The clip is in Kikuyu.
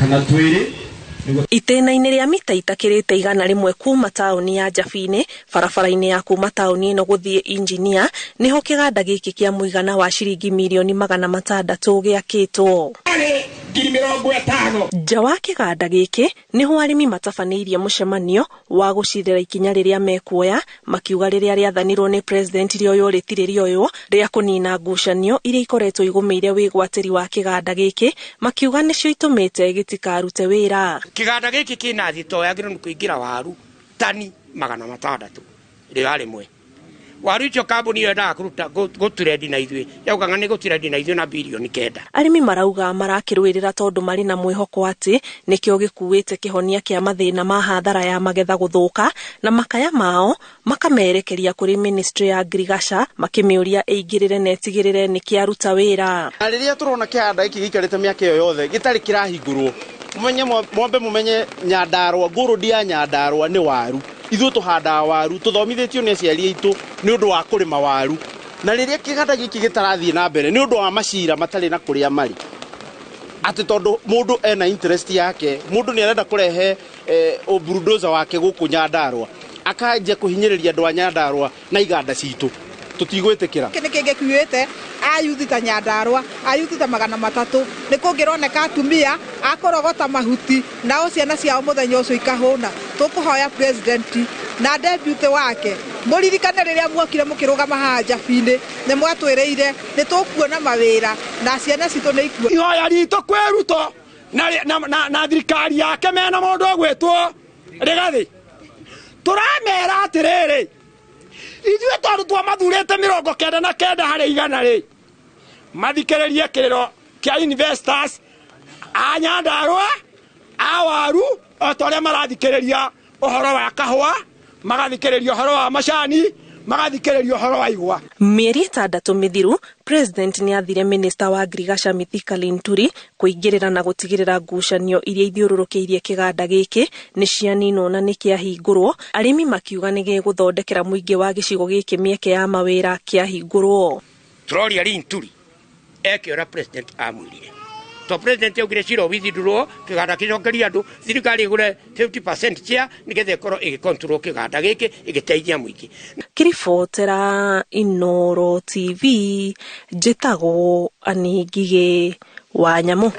Kana twĩrĩ. Itĩna-inĩ rĩa mita itakĩrĩte 100 kuma taũni ya Njabini, barabara-inĩ ya kuma taũni ĩno gũthiĩ Injinia, nĩho kĩganda gĩkĩ kĩa mũigana wa ciringi mirioni 600 gĩakĩtwo. 50,000. Nja wa kĩganda gĩkĩ nĩho arĩmi matabanĩirie mũcemanio wa gũcirĩra ikinya rĩrĩa mekuoya, makiuga rĩrĩa rĩathanirwo nĩ president rĩoywo rĩtirĩ rĩoywo rĩa kũnina ngucanio iria ikoretwo igũmĩire wĩgwatĩri wa kĩganda gĩkĩ, makiuga nĩcio itũmĩte gĩtikarute wĩra. Kĩganda gĩkĩ kĩna thitoo yagĩrĩirwo nĩ kũingĩra waru tani 600 rĩra rĩmwe. Waru icio kambuni ĩyo yendaga kũruta gũturendi na ithuĩ, yaugaga nĩ gũturendi na ithuĩ na 9 bilioni. Arĩmi marauga marakĩrũĩrĩra tondũ marĩ na mwĩhoko atĩ nĩkĩo gĩkuĩte kĩhonia kĩa mathĩna ma hathara ya magetha gũthũka, na makaya mao makamerekeria kũrĩ ministry ya ngirigaca makĩmĩũria ĩingĩrĩre na ĩtigĩrĩre nĩ kĩaruta wĩra. Na rĩrĩa tũrona kĩganda gĩkĩ gĩikarĩte mĩaka ĩyo yothe gĩtarĩ kĩrahingũrwo, mũmenye mwambe mũmenye Nyandarũa, ngũrũndi ya Nyandarũa nĩ waru. Ithuĩ tũhandaga waru, tũthomithĩtio nĩ aciari aitũ nĩ ũndũ wa kũrĩma waru. Na rĩrĩa kĩganda gĩkĩ gĩtarathiĩ na mbere nĩ ũndũ wa macira matarĩ na kũrĩa marĩ, atĩ tondũ mũndũ ena interest yake, mũndũ nĩ arenda kũrehe ũbulldozer wake gũkũ Nyandarũa, akanjia kũhinyĩrĩria andũ a Nyandarũa na iganda citũ, tũtigwĩtĩkĩra. Gĩkĩ nĩ kĩngĩkuĩte ayuthi ta Nyandarũa, ayuthi ta 300, nĩ kũngĩroneka atumia akũrogota mahuti nao ciana ciao mũthenya ũcio ikahũna. Tũkũhoya president na deputy wake mũririkane rĩrĩa muokire mũkĩrũgama haha Njabinĩ, nĩ mwatwĩrĩire nĩ tũkuona mawĩra na ciana citũ nĩ ikuo. Ihoya ritũ kwĩ Ruto na thirikari yake mena mũndũ ũgwĩtwo Rigathi, tũramera atĩrĩrĩ, ithuĩ tondũ twamathurĩte 99% rĩ, mathikĩrĩrie kĩrĩro kĩa investors a Nyandarũa a waru o ta ũrĩa marathikĩrĩria ũhoro wa kahũa, magathikĩrĩria ũhoro wa macani, magathikĩrĩria ũhoro wa igwa. Mĩeri 6 mĩthiru, president nĩ athire minista wa ngirigaca Mithika Linturi kũingĩrĩra na gũtigĩrĩra ngucanio iria ithiũrũrũkĩirie kĩganda gĩkĩ nĩ cianinwo na nĩ kĩahingũrwo. Arĩmi makiuga nĩ gĩgũthondekera mũingĩ wa gĩcigo gĩkĩ mĩeke ya mawĩra kĩahingũrwo. Tũroria Linturi eke ũrĩa president amwĩrire, to president augire cira withdraw, kĩganda kĩcokerie andũ, thirikari ĩgũre 50% share nĩgetha ĩkorwo ĩgĩcontrol kĩganda gĩkĩ, ĩgĩteithia mũingĩ. Ngĩribotera Inooro TV, njĩtagwo Anĩ Ngigĩ wa Nyamũ.